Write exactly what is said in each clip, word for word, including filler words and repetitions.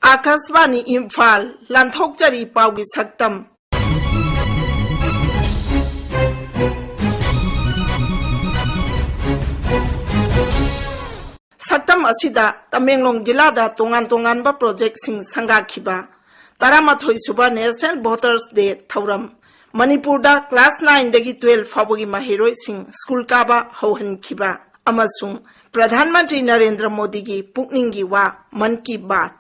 ꯑꯥꯀꯥꯁꯕꯥꯅꯤ ꯏꯝꯐꯥꯜ, ꯂꯥꯟꯊꯣꯛꯆꯔꯤ ꯄꯥꯎꯒꯤ ꯁꯛꯇꯝ꯫ ꯁꯛꯇꯝ ꯑꯁꯤꯗ ꯇꯃꯦꯡꯂꯣꯡ ꯖꯤꯂꯥꯗ ꯇꯣꯉꯥꯟ ꯇꯣꯉꯥꯟꯕ ꯄ꯭ꯔꯣꯖꯦꯛꯁꯤꯡ ꯁꯪꯒꯥꯈꯤꯕ, ꯇꯔꯥꯃꯥꯊꯣꯏ ꯁꯨꯕ National Voters Day ꯊꯧꯔꯝ, ꯃꯅꯤꯄꯨꯔꯗ class nine ꯗꯒꯤ twelve ꯐꯥꯎꯕꯒꯤ ꯃꯍꯩꯔꯣꯏꯁꯤꯡ ꯁ꯭ꯀꯨꯜ ꯀꯥꯕ ꯍꯧꯍꯟꯈꯤꯕ ꯑꯃꯁꯨꯡ ꯄ꯭ꯔꯙꯥꯟ ꯃꯟꯇ꯭ꯔꯤ ꯅꯔꯦꯟꯗ꯭ꯔ ꯃꯣꯗꯤꯒꯤ ꯄꯨꯛꯅꯤꯡꯒꯤ ꯋꯥ, ꯃꯟ ꯀꯤ ꯕꯥꯠ꯫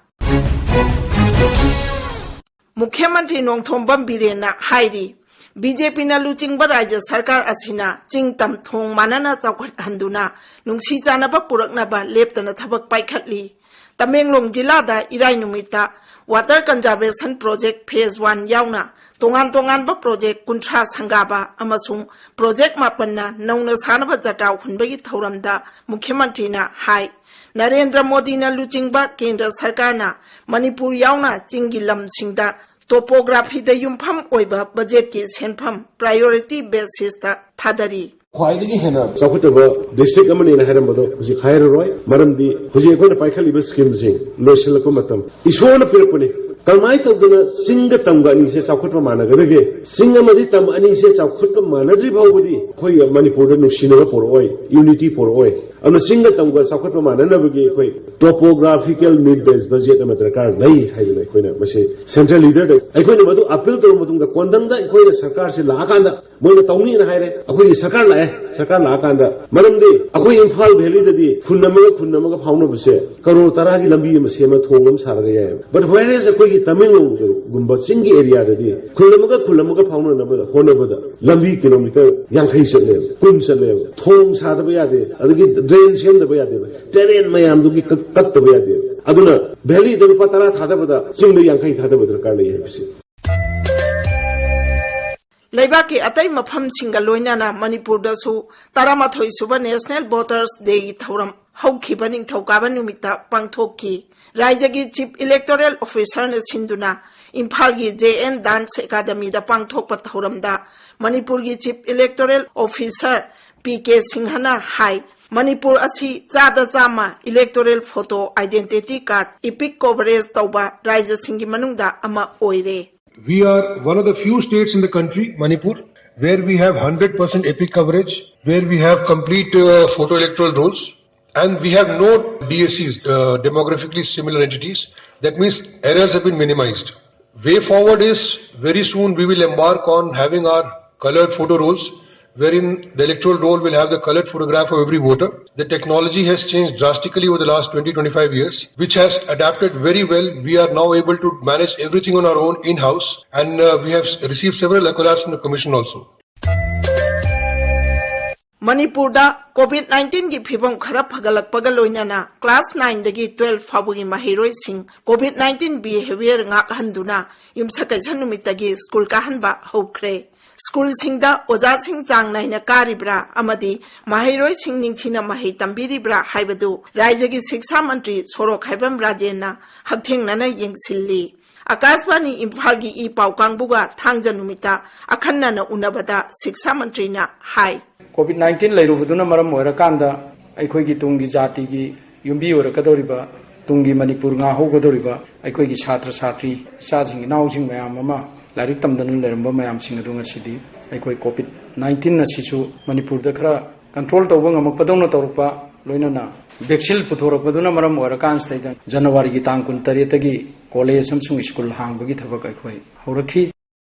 ꯃꯨꯈ꯭ꯌ ꯃꯟꯇ꯭ꯔꯤ ꯅꯣꯡꯊꯣꯝꯕꯝ ꯕꯤꯔꯦꯟꯅ ꯍꯥꯏꯔꯤ, ꯕꯤ ꯖꯦ ꯄꯤꯅ ꯂꯨꯆꯤꯡꯕ ꯔꯥꯖ꯭ꯌ ꯁꯔꯀꯥꯔ ꯑꯁꯤꯅ ꯆꯤꯡ ꯇꯝ ꯊꯣꯡ ꯃꯥꯟꯅꯅ ꯆꯥꯎꯈꯠꯍꯟꯗꯨꯅ ꯅꯨꯡꯁꯤ ꯆꯥꯟꯅꯕ ꯄꯨꯔꯛꯅꯕ ꯂꯦꯞꯇꯅ ꯊꯕꯛ ꯄꯥꯏꯈꯠꯂꯤ꯫ ꯇꯃꯦꯡꯂꯣꯡ ꯖꯤꯂꯥꯗ ꯏꯔꯥꯏ ꯅꯨꯃꯤꯠꯇ Water Conservation Project Phase One ꯌꯥꯎꯅ ꯇꯣꯉꯥꯟ ꯇꯣꯉꯥꯟꯕ project ꯀꯨꯟꯊ꯭ꯔꯥ ꯁꯪꯒꯥꯕ ꯑꯃꯁꯨꯡ project ꯃꯥꯄꯟꯅ ꯅꯧꯅ ꯁꯥꯅꯕ ꯖꯇ꯭ꯔꯥꯎ ꯍꯨꯟꯕꯒꯤ ꯊꯧꯔꯝꯗ ꯃꯨꯈ꯭ꯌ ꯃꯟꯇ꯭ꯔꯤꯅ ꯍꯥꯏ, ꯅꯔꯦꯟꯗ꯭ꯔ ꯃꯣꯗꯤꯅ ꯂꯨꯆꯤꯡꯕ ꯀꯦꯟꯗ꯭ꯔ ꯁꯔꯀꯥꯔꯅ ꯃꯅꯤꯄꯨꯔ ꯌꯥꯎꯅ ꯆꯤꯡꯒꯤ ꯂꯝꯁꯤꯡꯗ topography ꯗ ꯌꯨꯝꯐꯝ ꯑꯣꯏꯕ ꯕꯖꯦꯠꯀꯤ ꯁꯦꯟꯐꯝ priority basis ꯇ ꯊꯥꯗꯔꯤ꯫ ꯈ꯭ꯋꯥꯏꯗꯒꯤ ꯍꯦꯟꯅ ꯆꯥꯎꯈꯠꯇꯕ district ꯑꯃꯅꯦꯅ ꯍꯥꯏꯔꯝꯕꯗꯣ ꯍꯧꯖꯤꯛ ꯍꯥꯏꯔꯔꯣꯏ, ꯃꯔꯝꯗꯤ ꯍꯧꯖꯤꯛ ꯑꯩꯈꯣꯏꯅ ꯄꯥꯏꯈꯠꯂꯤꯕ scheme ꯁꯤꯡ ꯂꯣꯏꯁꯤꯜꯂꯛꯄ ꯃꯇꯝ꯫ ꯏꯁꯣꯔꯅ ꯄꯤꯔꯛꯄꯅꯤ꯫ ꯀꯃꯥꯏꯅ ꯇꯧꯗꯅ ꯆꯤꯡꯒ ꯇꯝꯒ ꯑꯅꯤꯁꯦ ꯆꯥꯎꯈꯠꯄ ꯃꯥꯟꯅꯒꯗꯒꯦ? ꯆꯤꯡ ꯑꯃꯗꯤ ꯇꯝ ꯑꯅꯤꯁꯦ ꯆꯥꯎꯈꯠꯄ ꯃꯥꯟꯅꯗ꯭ꯔꯤ ꯐꯥꯎꯕꯗꯤ ꯑꯩꯈꯣꯏ ꯃꯅꯤꯄꯨꯔꯗ ꯅꯨꯡꯁꯤꯅꯕ ꯄꯣꯔꯛꯑꯣꯏ, unity ꯄꯣꯔꯛꯑꯣꯏ꯫ ꯑꯗꯨꯅ ꯆꯤꯡꯒ ꯇꯝꯒ ꯆꯥꯎꯈꯠꯄ ꯃꯥꯟꯅꯅꯕꯒꯤ ꯑꯩꯈꯣꯏ topographical need based budget ꯑꯃ ꯗꯔꯀꯥꯔ ꯂꯩ ꯍꯥꯏꯗꯅ ꯑꯩꯈꯣꯏꯅ ꯃꯁꯤ central leader ꯗ ꯑꯩꯈꯣꯏꯅ ꯃꯗꯨ appeal ꯇꯧꯔꯕ ꯃꯇꯨꯡꯗ, ꯀꯣꯟꯗꯪꯗ ꯑꯩꯈꯣꯏꯅ ꯁꯔꯀꯥꯔꯁꯤ ꯂꯥꯛꯑꯀꯥꯟꯗ ꯃꯣꯏꯅ ꯇꯧꯅꯤꯅ ꯍꯥꯏꯔꯦ꯫ ꯑꯩꯈꯣꯏꯒꯤ ꯁꯔꯀꯥꯔ ꯂꯥꯛꯑꯦ, ꯁꯔꯀꯥꯔ ꯂꯥꯛꯑꯀꯥꯟꯗ, ꯃꯔꯝꯗꯤ ꯑꯩꯈꯣꯏ ꯏꯝꯐꯥꯜ valley ꯗꯗꯤ ꯈꯨꯟ ꯑꯃꯒ ꯈꯨꯟ ꯑꯃꯒ ꯐꯥꯎꯅꯕꯁꯦ ꯀꯔꯣꯔ ꯇꯔꯥꯒꯤ ꯂꯝꯕꯤ ꯑꯃ ꯁꯦꯝꯃ ꯊꯣꯡ ꯑꯃ ꯁꯥꯔꯒ ꯌꯥꯏꯑꯕ꯫ But whereas ꯑꯩꯈꯣꯏꯒꯤ ꯇꯃꯦꯡꯂꯣꯡꯒꯨꯝꯕ ꯆꯤꯡꯒꯤ area ꯗꯗꯤ ꯈꯨꯜ ꯑꯃꯒ ꯈꯨꯜ ꯑꯃꯒ ꯐꯥꯎꯅꯅꯕ ꯍꯣꯠꯅꯕꯗ ꯂꯝꯕꯤ kilometre ꯌꯥꯡꯈꯩ ꯆꯠꯂꯦꯕ, ꯀꯨꯟ ꯆꯠꯂꯦꯕ꯫ ꯊꯣꯡ ꯁꯥꯗꯕ ꯌꯥꯗꯦ, ꯑꯗꯒꯤ drain ꯁꯦꯝꯗꯕ ꯌꯥꯗꯦꯕ, terrain ꯃꯌꯥꯝꯗꯨꯒꯤ ꯀꯛ-, ꯀꯛꯇꯕ ꯌꯥꯗꯦꯕ꯫ ꯑꯗꯨꯅ valley ꯗ ꯂꯨꯄꯥ ꯇꯔꯥ ꯊꯥꯗꯕꯗ ꯆꯤꯡꯗ ꯌꯥꯡꯈꯩ ꯊꯥꯗꯕ ꯗꯔꯀꯥꯔ ꯂꯩ ꯍꯥꯏꯕꯁꯤ꯫ ꯂꯩꯕꯥꯛꯀꯤ ꯑꯇꯩ ꯃꯐꯝꯁꯤꯡꯒ ꯂꯣꯏꯅꯅ ꯃꯅꯤꯄꯨꯔꯗꯁꯨ ꯇꯔꯥꯃꯥꯊꯣꯏ ꯁꯨꯕ National Voters Day ꯒꯤ ꯊꯧꯔꯝ ꯍꯧꯈꯤꯕ ꯅꯤꯡꯊꯧꯀꯥꯕ ꯅꯨꯃꯤꯠꯇ ꯄꯥꯡꯊꯣꯛꯈꯤ꯫ ꯔꯥꯖ꯭ꯌꯒꯤ Chief Electoral Officer ꯅ ꯁꯤꯟꯗꯨꯅ ꯏꯝꯐꯥꯜꯒꯤ J N Dance Academy ꯗ ꯄꯥꯡꯊꯣꯛꯄ ꯊꯧꯔꯝꯗ ꯃꯅꯤꯄꯨꯔꯒꯤ Chief Electoral Officer P K ꯁꯤꯡꯍꯅ ꯍꯥꯏ, ꯃꯅꯤꯄꯨꯔ ꯑꯁꯤ ꯆꯥꯗ ꯆꯥꯝꯃ electoral photo identity card EPIC coverage ꯇꯧꯕ ꯔꯥꯖ꯭ꯌꯁꯤꯡꯒꯤ ꯃꯅꯨꯡꯗ ꯑꯃ ꯑꯣꯏꯔꯦ꯫ We are one of the few states in the country, Manipur, where we have one hundred percent EPIC coverage, where we have complete uh, photo electoral rolls, and we have no DSCs, uh, demographically similar entities. That means errors have been minimized. Way forward is very soon we will embark on having our colored photo rolls, wherein the electoral roll will have the colored photograph of every voter. The technology has changed drastically over the last twenty, twenty-five years, which has adapted very well. We are now able to manage everything on our own in-house, and uh, we have received several accolades from the Commission also. ꯃꯅꯤꯄꯨꯔꯗ COVID nineteen ꯒꯤ ꯐꯤꯕꯝ ꯈꯔ ꯐꯒꯠꯂꯛꯄꯒ ꯂꯣꯏꯅꯅ class nine ꯗꯒꯤ twelve ꯐꯥꯎꯕꯒꯤ ꯃꯍꯩꯔꯣꯏꯁꯤꯡ COVID nineteen behaviour ꯉꯥꯛꯍꯟꯗꯨꯅ ꯌꯨꯝꯁꯀꯩꯁ ꯅꯨꯃꯤꯠꯇꯒꯤ school ꯀꯥꯍꯟꯕ ꯍꯧꯈ꯭ꯔꯦ꯫ ꯁ꯭ꯀꯨꯜꯁꯤꯡꯗ ꯑꯣꯖꯥꯁꯤꯡ ꯆꯥꯡ ꯅꯥꯏꯅ ꯀꯥꯔꯤꯕ꯭ꯔꯥ ꯑꯃꯗꯤ ꯃꯍꯩꯔꯣꯏꯁꯤꯡ ꯅꯤꯡꯊꯤꯅ ꯃꯍꯩ ꯇꯝꯕꯤꯔꯤꯕ꯭ꯔꯥ ꯍꯥꯏꯕꯗꯨ ꯔꯥꯖ꯭ꯌꯒꯤ ꯁꯤꯛꯁꯥ ꯃꯟꯇ꯭ꯔꯤ ꯁꯣꯔꯣꯛꯈꯥꯏꯕꯝ ꯔꯥꯖꯦꯟꯅ ꯍꯛꯊꯦꯡꯅꯅ ꯌꯦꯡꯁꯤꯜꯂꯤ꯫ ꯑꯀꯥꯁꯕꯥꯅꯤ ꯏꯝꯐꯥꯜꯒꯤ ꯏ ꯄꯥꯎ ꯀꯥꯡꯕꯨꯒ ꯊꯥꯡꯖ ꯅꯨꯃꯤꯠꯇ ꯑꯈꯟꯅꯅ ꯎꯅꯕꯗ ꯁꯤꯛꯁꯥ ꯃꯟꯇ꯭ꯔꯤꯅ ꯍꯥꯏ꯫ COVID nineteen ꯂꯩꯔꯨꯕꯗꯨꯅ ꯃꯔꯝ ꯑꯣꯏꯔꯀꯥꯟꯗ ꯑꯩꯈꯣꯏꯒꯤ ꯇꯨꯡꯒꯤ ꯖꯥꯇꯤꯒꯤ ꯌꯨꯝꯕꯤ ꯑꯣꯏꯔꯛꯀꯗꯧꯔꯤꯕ, ꯇꯨꯡꯒꯤ ꯃꯅꯤꯄꯨꯔ ꯉꯥꯛꯍꯧꯒꯗꯧꯔꯤꯕ ꯑꯩꯈꯣꯏꯒꯤ ꯁꯥꯇ꯭ꯔ ꯁꯥꯇ꯭ꯔꯤ ꯏꯆꯥꯁꯤꯡ ꯏꯅꯥꯎꯁꯤꯡ ꯃꯌꯥꯝ ꯑꯃ ꯂꯥꯏꯔꯤꯛ ꯇꯝꯗꯅ ꯂꯩꯔꯝꯕ ꯃꯌꯥꯝꯁꯤꯡ ꯑꯗꯨ ꯉꯁꯤꯗꯤ ꯑꯩꯈꯣꯏ COVID nineteen ꯑꯁꯤꯁꯨ ꯃꯅꯤꯄꯨꯔꯗ ꯈꯔ control ꯇꯧꯕ ꯉꯝꯃꯛꯄꯗꯧꯅ ꯇꯧꯔꯛꯄ, ꯂꯣꯏꯅꯅ vaccine ꯄꯨꯊꯣꯔꯛꯄꯗꯨꯅ ꯃꯔꯝ ꯑꯣꯏꯔꯀꯥꯟꯁꯤꯗꯩꯗ ꯖꯅꯋꯥꯔꯤꯒꯤ ꯇꯥꯡ ꯀꯨꯟꯇꯔꯦꯠꯇꯒꯤ ꯀꯣꯂꯦꯖ ꯑꯃꯁꯨꯡ ꯁ꯭ꯀꯨꯜ ꯍꯥꯡꯕꯒꯤ ꯊꯕꯛ ꯑꯩꯈꯣꯏ ꯍꯧꯔꯛꯈꯤ꯫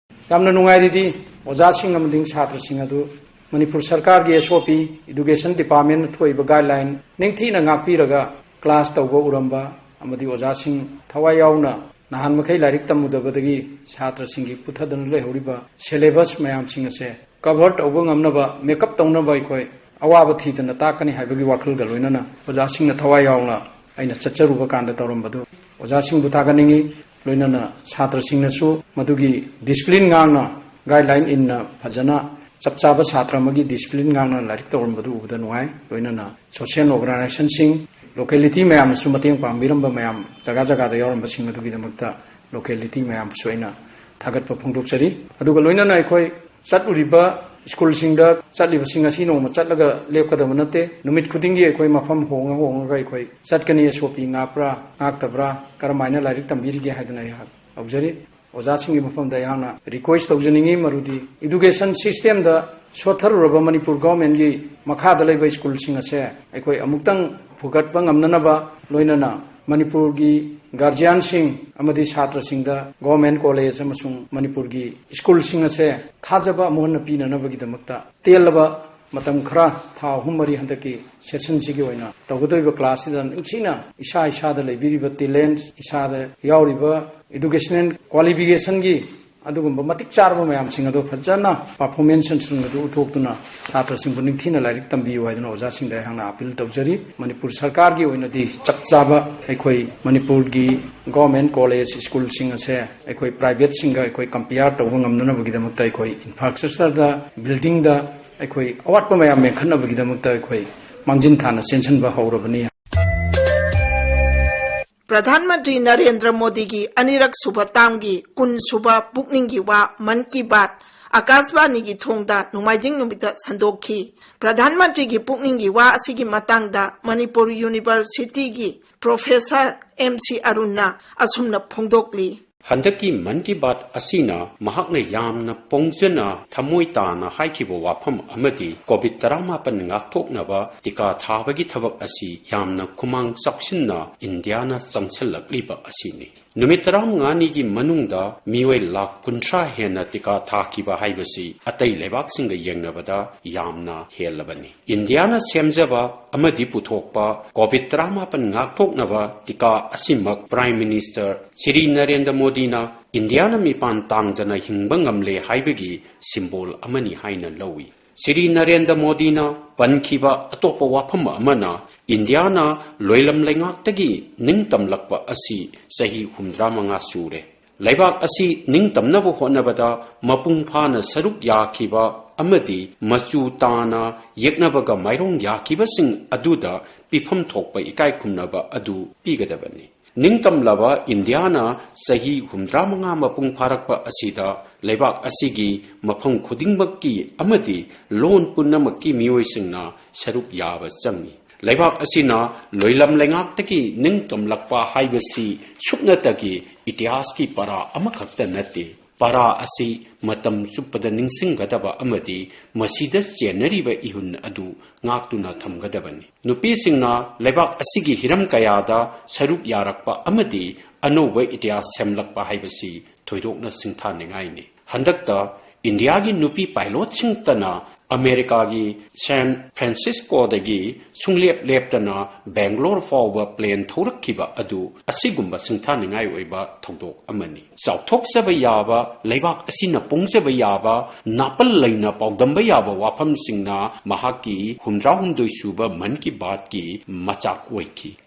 ꯌꯥꯝꯅ ꯅꯨꯡꯉꯥꯏꯔꯤꯗꯤ ꯑꯣꯖꯥꯁꯤꯡ ꯑꯃꯗꯤ ꯁꯥꯇ꯭ꯔꯁꯤꯡ ꯑꯗꯨ ꯃꯅꯤꯄꯨꯔ ꯁꯔꯀꯥꯔꯒꯤ SOP, education departmentꯅ ꯊꯣꯛꯏꯕ guideline ꯅꯤꯡꯊꯤꯅ ꯉꯥꯛꯄꯤꯔꯒ class ꯇꯧꯕ ꯎꯔꯝꯕ ꯑꯃꯗꯤ ꯑꯣꯖꯥꯁꯤꯡ ꯊꯋꯥꯏ ꯌꯥꯎꯅ ꯅꯍꯥꯟ ꯃꯈꯩ ꯂꯥꯏꯔꯤꯛ ꯇꯝꯃꯨꯗꯕꯗꯒꯤ ꯁꯥꯇ꯭ꯔꯁꯤꯡꯒꯤ ꯄꯨꯊꯗꯨꯅ ꯂꯩꯍꯧꯔꯤꯕ syllabus ꯃꯌꯥꯝꯁꯤꯡ ꯑꯁꯦ cover ꯇꯧꯕ ꯉꯝꯅꯕ, make up ꯇꯧꯅꯕ ꯑꯩꯈꯣꯏ ꯑꯋꯥꯕ ꯊꯤꯗꯅ ꯇꯥꯛꯀꯅꯤ ꯍꯥꯏꯕꯒꯤ ꯋꯥꯈꯜꯒ ꯂꯣꯏꯅꯅ ꯑꯣꯖꯥꯁꯤꯡꯅ ꯊꯋꯥꯏ ꯌꯥꯎꯅ ꯑꯩꯅ ꯆꯠꯆꯔꯨꯕ ꯀꯥꯟꯗ ꯇꯧꯔꯝꯕꯗꯨ ꯑꯣꯖꯥꯁꯤꯡꯕꯨ ꯊꯥꯒꯠꯅꯤꯡꯏ꯫ ꯂꯣꯏꯅꯅ ꯁꯥꯇ꯭ꯔꯁꯤꯡꯅꯁꯨ ꯃꯗꯨꯒꯤ discipline ꯉꯥꯛꯅ, guideline ꯏꯟꯅ ꯐꯖꯅ ꯆꯞ ꯆꯥꯕ ꯁꯥꯇ꯭ꯔ ꯑꯃꯒꯤ discipline ꯉꯥꯛꯅ ꯂꯥꯏꯔꯤꯛ ꯇꯧꯔꯝꯕꯗꯨ ꯎꯕꯗ ꯅꯨꯡꯉꯥꯏ꯫ ꯂꯣꯏꯅꯅ social organizationꯁꯤꯡ, localityꯃꯌꯥꯝꯅꯁꯨ ꯃꯇꯦꯡ ꯄꯥꯡꯕꯤꯔꯝꯕ ꯃꯌꯥꯝ, ꯖꯒꯥ ꯖꯒꯥꯗ ꯌꯥꯎꯔꯝꯕꯁꯤꯡ ꯑꯗꯨꯒꯤꯗꯃꯛꯇ locality ꯃꯌꯥꯝꯕꯨꯁꯨ ꯑꯩꯅ ꯊꯥꯒꯠꯄ ꯐꯣꯡꯗꯣꯛꯆꯔꯤ꯫ ꯑꯗꯨꯒ ꯂꯣꯏꯅꯅ ꯑꯩꯈꯣꯏ ꯆꯠꯂꯨꯔꯤꯕ ꯁ꯭ꯀꯨꯜꯁꯤꯡꯗ ꯆꯠꯂꯤꯕꯁꯤꯡ ꯑꯁꯤ ꯅꯣꯡꯃ ꯆꯠꯂꯒ ꯂꯦꯞꯀꯗꯕ ꯅꯠꯇꯦ꯫ ꯅꯨꯃꯤꯠ ꯈꯨꯗꯤꯡꯒꯤ ꯑꯩꯈꯣꯏ ꯃꯐꯝ ꯍꯣꯡꯉ ꯍꯣꯡꯉꯒ ꯑꯩꯈꯣꯏ ꯆꯠꯀꯅꯤ꯫ ꯑꯦꯁ ꯑꯣ ꯄꯤ ꯉꯥꯛꯄ꯭ꯔꯥ, ꯉꯥꯛꯇꯕ꯭ꯔꯥ, ꯀꯔꯝꯍꯥꯏꯅ ꯂꯥꯏꯔꯤꯛ ꯇꯝꯕꯤꯔꯤꯒꯦ ꯍꯥꯏꯗꯅ ꯑꯩꯍꯥꯛ ꯇꯧꯖꯔꯤ꯫ ꯑꯣꯖꯥꯁꯤꯡꯒꯤ ꯃꯐꯝꯗ ꯑꯩꯍꯥꯛꯅ ꯔꯤꯀ꯭ꯋꯦꯁ ꯇꯧꯖꯅꯤꯡꯉꯤ, ꯃꯔꯨꯗꯤ ꯏꯗꯨꯀꯦꯁꯟ ꯁꯤꯁꯇꯦꯝꯗ ꯁꯣꯠꯊꯔꯨꯔꯕ ꯃꯅꯤꯄꯨꯔ ꯒꯣꯔꯃꯦꯟꯒꯤ ꯃꯈꯥꯗ ꯂꯩꯕ ꯁ꯭ꯀꯨꯜꯁꯤꯡ ꯑꯁꯦ ꯑꯩꯈꯣꯏ ꯑꯃꯨꯛꯇꯪ ꯐꯨꯒꯠꯄ ꯉꯝꯅꯅꯕ, ꯂꯣꯏꯅꯅ ꯃꯅꯤꯄꯨꯔꯒꯤ ꯒꯥꯔꯖꯤꯌꯥꯟꯁꯤꯡ ꯑꯃꯗꯤ ꯁꯥꯇ꯭ꯔꯁꯤꯡꯗ ꯒꯣꯔꯃꯦꯟ ꯀꯣꯂꯦꯖ ꯑꯃꯁꯨꯡ ꯃꯅꯤꯄꯨꯔꯒꯤ ꯁ꯭ꯀꯨꯜꯁꯤꯡ ꯑꯁꯦ ꯊꯥꯖꯕ ꯑꯃꯨꯛ ꯍꯟꯅ ꯄꯤꯅꯅꯕꯒꯤꯗꯃꯛꯇ ꯇꯦꯜꯂꯕ ꯃꯇꯝ ꯈꯔ, ꯊꯥ ꯑꯍꯨꯝ ꯃꯔꯤ ꯍꯟꯗꯛꯀꯤ ꯁꯦꯁꯟꯁꯤꯒꯤ ꯑꯣꯏꯅ ꯇꯧꯒꯗꯧꯔꯤꯕ ꯀ꯭ꯂꯥꯁꯁꯤꯗ ꯅꯤꯡꯊꯤꯅ ꯏꯁꯥ ꯏꯁꯥꯗ ꯂꯩꯕꯤꯔꯤꯕ ꯇꯦꯂꯦꯟꯠ, ꯏꯁꯥꯗ ꯌꯥꯎꯔꯤꯕ ꯏꯗꯨꯀꯦꯁꯅꯦꯜ ꯀ꯭ꯋꯥꯂꯤꯐꯤꯀꯦꯁꯟꯒꯤ ꯑꯗꯨꯒꯨꯝꯕ ꯃꯇꯤꯛ ꯆꯥꯔꯕ ꯃꯌꯥꯝꯁꯤꯡ ꯑꯗꯨ ꯐꯖꯅ ꯄꯔꯐꯣꯔꯃꯦꯟꯁꯁꯤꯡ ꯑꯗꯨ ꯎꯠꯊꯣꯛꯇꯨꯅ ꯁꯥꯇ꯭ꯔꯁꯤꯡꯕꯨ ꯅꯤꯡꯊꯤꯅ ꯂꯥꯏꯔꯤꯛ ꯇꯝꯕꯤꯌꯨ ꯍꯥꯏꯗꯨꯅ ꯑꯣꯖꯥꯁꯤꯡꯗ ꯑꯩꯍꯥꯛꯅ ꯑꯄꯤꯜ ꯇꯧꯖꯔꯤ꯫ ꯃꯅꯤꯄꯨꯔ ꯁꯔꯀꯥꯔꯒꯤ ꯑꯣꯏꯅꯗꯤ ꯆꯞ ꯆꯥꯕ ꯑꯩꯈꯣꯏ ꯃꯅꯤꯄꯨꯔꯒꯤ ꯒꯣꯔꯃꯦꯟ ꯀꯣꯂꯦꯖ ꯁ꯭ꯀꯨꯜꯁꯤꯡ ꯑꯁꯦ ꯑꯩꯈꯣꯏ ꯄ꯭ꯔꯥꯏꯚꯦꯠꯁꯤꯡꯒ ꯑꯩꯈꯣꯏ ꯀꯝꯄꯤꯌꯥꯔ ꯇꯧꯕ ꯉꯝꯅꯅꯕꯒꯤꯗꯃꯛꯇ ꯑꯩꯈꯣꯏ ꯏꯟꯐ꯭ꯔꯥꯁ꯭ꯇ꯭ꯔꯛꯆꯔꯗ, ꯕꯤꯜꯗꯤꯡꯗ ꯑꯩꯈꯣꯏ ꯑꯋꯥꯠꯄ ꯃꯌꯥꯝ ꯃꯦꯟꯈꯠꯅꯕꯒꯤꯗꯃꯛꯇ ꯑꯩꯈꯣꯏ ꯃꯥꯡꯖꯤꯟ ꯊꯥꯅ ꯆꯦꯟꯁꯤꯟꯕ ꯍꯧꯔꯕꯅꯤ꯫ ꯄ꯭ꯔꯙꯥꯟ ꯃꯟꯇ꯭ꯔꯤ ꯅꯔꯦꯟꯗ꯭ꯔ ꯃꯣꯗꯤꯒꯤ ꯑꯅꯤꯔꯛ ꯁꯨꯕ ꯇꯥꯝꯒꯤ ꯀꯨꯟ ꯁꯨꯕ ꯄꯨꯛꯅꯤꯡꯒꯤ ꯋꯥ ꯃꯟ ꯀꯤ ꯕꯥꯠ ꯑꯀꯥꯁꯕꯥꯅꯤꯒꯤ ꯊꯣꯡꯗ ꯅꯣꯡꯃꯥꯏꯖꯤꯡ ꯅꯨꯃꯤꯠꯇ ꯁꯟꯗꯣꯛꯈꯤ꯫ ꯄ꯭ꯔꯙꯥꯟ ꯃꯟꯇ꯭ꯔꯤꯒꯤ ꯄꯨꯛꯅꯤꯡꯒꯤ ꯋꯥ ꯑꯁꯤꯒꯤ ꯃꯇꯥꯡꯗ ꯃꯅꯤꯄꯨꯔ ꯌꯨꯅꯤꯚꯔꯁꯤꯇꯤꯒꯤ ꯄ꯭ꯔꯣꯐꯦꯁꯔ ꯑꯦꯝ ꯁꯤ ꯑꯔꯨꯟꯅ ꯑꯁꯨꯝꯅ ꯐꯣꯡꯗꯣꯛꯂꯤ꯫ ꯍꯟꯗꯛꯀꯤ ꯃꯟ ꯀꯤ ꯕꯥꯠ ꯑꯁꯤꯅ ꯃꯍꯥꯛꯅ ꯌꯥꯝꯅ ꯄꯣꯡꯖꯅ ꯊꯃꯣꯏ ꯇꯥꯅ ꯍꯥꯏꯈꯤꯕ ꯋꯥꯐꯝ ꯑꯃꯗꯤ ꯀꯣꯚꯤꯗ ꯇꯔꯥꯃꯥꯄꯟ ꯉꯥꯛꯊꯣꯛꯅꯕ ꯇꯤꯀꯥ ꯊꯥꯕꯒꯤ ꯊꯕꯛ ꯑꯁꯤ ꯌꯥꯝꯅ ꯈꯨꯃꯥꯡ ꯆꯥꯎꯁꯤꯟꯅ ꯏꯟꯗꯤꯌꯥꯅ ꯆꯪꯁꯤꯜꯂꯛꯂꯤꯕ ꯑꯁꯤꯅꯤ꯫ ꯅꯨꯃꯤꯠ ꯇꯔꯥꯃꯉꯥꯅꯤꯒꯤ ꯃꯅꯨꯡꯗ ꯃꯤꯑꯣꯏ ꯂꯥꯈ ꯀꯨꯟꯊ꯭ꯔꯥ ꯍꯦꯟꯅ ꯇꯤꯀꯥ ꯊꯥꯈꯤꯕ ꯍꯥꯏꯕꯁꯤ ꯑꯇꯩ ꯂꯩꯕꯥꯛꯁꯤꯡꯒ ꯌꯦꯡꯅꯕꯗ ꯌꯥꯝꯅ ꯍꯦꯜꯂꯕꯅꯤ꯫ ꯏꯟꯗꯤꯌꯥꯅ ꯁꯦꯝꯖꯕ ꯑꯃꯗꯤ ꯄꯨꯊꯣꯛꯄ ꯀꯣꯚꯤꯗ ꯇꯔꯥꯃꯥꯄꯟ ꯉꯥꯛꯊꯣꯛꯅꯕ ꯇꯤꯀꯥ ꯑꯁꯤꯃꯛ ꯄ꯭ꯔꯥꯏꯝ ꯃꯤꯅꯤꯁꯇꯔ ꯁ꯭ꯔꯤ ꯅꯔꯦꯟꯗ꯭ꯔ ꯃꯣꯗꯤꯅ ꯏꯟꯗꯤꯌꯥꯅ ꯃꯤꯄꯥꯟ ꯇꯥꯡꯗꯅ ꯍꯤꯡꯕ ꯉꯝꯂꯦ ꯍꯥꯏꯕꯒꯤ ꯁꯤꯝꯕꯣꯜ ꯑꯃꯅꯤ ꯍꯥꯏꯅ ꯂꯧꯏ꯫ ꯁ꯭ꯔꯤ ꯅꯔꯦꯟꯗ꯭ꯔ ꯃꯣꯗꯤꯅ ꯄꯟꯈꯤꯕ ꯑꯇꯣꯞꯄ ꯋꯥꯐꯝ ꯑꯃꯅ ꯏꯟꯗꯤꯌꯥꯅ ꯂꯣꯏꯂꯝ ꯂꯩꯉꯥꯛꯇꯒꯤ ꯅꯤꯡꯇꯝꯂꯛꯄ ꯑꯁꯤ ꯆꯍꯤ ꯍꯨꯝꯗ꯭ꯔꯥ ꯃꯉꯥ ꯁꯨꯔꯦ꯫ ꯂꯩꯕꯥꯛ ꯑꯁꯤ ꯅꯤꯡꯇꯝꯅꯕ ꯍꯣꯠꯅꯕꯗ ꯃꯄꯨꯡ ꯐꯥꯅ ꯁꯔꯨꯛ ꯌꯥꯈꯤꯕ ꯑꯃꯗꯤ ꯃꯆꯨ ꯇꯥꯅ ꯌꯦꯛꯅꯕꯒ ꯃꯥꯏꯔꯣꯡ ꯌꯥꯈꯤꯕꯁꯤꯡ ꯑꯗꯨꯗ ꯄꯤꯐꯝ ꯊꯣꯛꯄ ꯏꯀꯥꯏ ꯈꯨꯝꯅꯕ ꯑꯗꯨ ꯄꯤꯒꯗꯕꯅꯤ꯫ ꯅꯤꯡꯇꯝꯂꯕ ꯏꯟꯗꯤꯌꯥꯅ ꯆꯍꯤ ꯍꯨꯝꯗ꯭ꯔꯥ ꯃꯉꯥ ꯃꯄꯨꯡ ꯐꯥꯔꯛꯄ ꯑꯁꯤꯗ ꯂꯩꯕꯥꯛ ꯑꯁꯤꯒꯤ ꯃꯐꯝ ꯈꯨꯗꯤꯡꯃꯛꯀꯤ ꯑꯃꯗꯤ ꯂꯣꯟ ꯄꯨꯝꯅꯃꯛꯀꯤ ꯃꯤꯑꯣꯏꯁꯤꯡꯅ ꯁꯔꯨꯛ ꯌꯥꯕ ꯆꯪꯏ꯫ ꯂꯩꯕꯥꯛ ꯑꯁꯤꯅ ꯂꯣꯏꯂꯝ ꯂꯩꯉꯥꯛꯇꯒꯤ ꯅꯤꯡꯇꯝꯂꯛꯄ ꯍꯥꯏꯕꯁꯤ ꯁꯨꯞꯅꯇꯒꯤ ꯏꯇꯤꯍꯥꯁꯀꯤ ꯄꯔꯥ ꯑꯃꯈꯛꯇ ꯅꯠꯇꯦ꯫ ꯄꯔꯥ ꯑꯁꯤ ꯃꯇꯝ ꯆꯨꯞꯄꯗ ꯅꯤꯡꯁꯤꯡꯒꯗꯕ ꯑꯃꯗꯤ ꯃꯁꯤꯗ ꯆꯦꯟꯅꯔꯤꯕ ꯏꯍꯨꯟ ꯑꯗꯨ ꯉꯥꯛꯇꯨꯅ ꯊꯝꯒꯗꯕꯅꯤ꯫ ꯅꯨꯄꯤꯁꯤꯡꯅ ꯂꯩꯕꯥꯛ ꯑꯁꯤꯒꯤ ꯍꯤꯔꯝ ꯀꯌꯥꯗ ꯁꯔꯨꯛ ꯌꯥꯔꯛꯄ ꯑꯃꯗꯤ ꯑꯅꯧꯕ ꯏꯇꯤꯍꯥꯁ ꯁꯦꯝꯂꯛꯄ ꯍꯥꯏꯕꯁꯤ ꯊꯣꯏꯗꯣꯛꯅ ꯁꯤꯡꯊꯥꯅꯤꯡꯉꯥꯏꯅꯤ꯫ ꯍꯟꯗꯛꯇ ꯏꯟꯗꯤꯌꯥꯒꯤ ꯅꯨꯄꯤ ꯄꯥꯏꯂꯣꯠꯁꯤꯡꯇꯅ ꯑꯃꯦꯔꯤꯀꯥꯒꯤ ꯁꯦꯟ ꯐ꯭ꯔꯥꯟꯁꯤꯁꯀꯣꯗꯒꯤ ꯁꯨꯡꯂꯦꯞ ꯂꯦꯞꯇꯅ ꯕꯦꯡꯒ꯭ꯂꯣꯔ ꯐꯥꯎꯕ ꯄ꯭ꯂꯦꯟ ꯊꯧꯔꯛꯈꯤꯕ ꯑꯗꯨ ꯑꯁꯤꯒꯨꯝꯕ ꯁꯤꯡꯊꯥꯅꯤꯡꯉꯥꯏ ꯑꯣꯏꯕ ꯊꯧꯗꯣꯛ ꯑꯃꯅꯤ꯫ ꯆꯥꯎꯊꯣꯛꯆꯕ ꯌꯥꯕ, ꯂꯩꯕꯥꯛ ꯑꯁꯤꯅ ꯄꯣꯡꯖꯕ ꯌꯥꯕ, ꯅꯥꯄꯜ ꯂꯩꯅ ꯄꯥꯎꯗꯝꯕ ꯌꯥꯕ ꯋꯥꯐꯝꯁꯤꯡꯅ ꯃꯍꯥꯛꯀꯤ ꯍꯨꯝꯗ꯭ꯔꯥꯍꯨꯝꯗꯣꯏ ꯁꯨꯕ ꯃꯟ ꯀꯤ ꯕꯥꯠꯀꯤ ꯃꯆꯥꯛ ꯑꯣꯏꯈꯤ꯫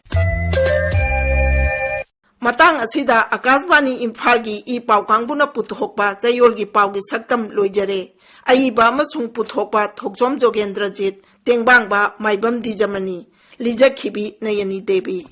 ꯃꯇꯥꯡ ꯑꯁꯤꯗ ꯑꯀꯥꯁꯕꯥꯅꯤ ꯏꯝꯐꯥꯜꯒꯤ ꯏ ꯄꯥꯎ ꯀꯥꯡꯕꯨꯅ ꯄꯨꯊꯣꯛꯄ ꯆꯌꯣꯜꯒꯤ ꯄꯥꯎꯒꯤ ꯁꯛꯇꯝ ꯂꯣꯏꯖꯔꯦ꯫ ꯑꯏꯕ ꯑꯃꯁꯨꯡ ꯄꯨꯊꯣꯛꯄ ꯊꯣꯛꯆꯣꯝ ꯖꯣꯒꯦꯟꯗ꯭ꯔꯖꯤꯠ, ꯇꯦꯡꯕꯥꯡꯕ ꯃꯥꯏꯕꯝ ꯗꯤꯖꯃꯅꯤ, ꯂꯤꯖꯈꯤꯕꯤ ꯅꯌꯅꯤ ꯗꯦꯕꯤ꯫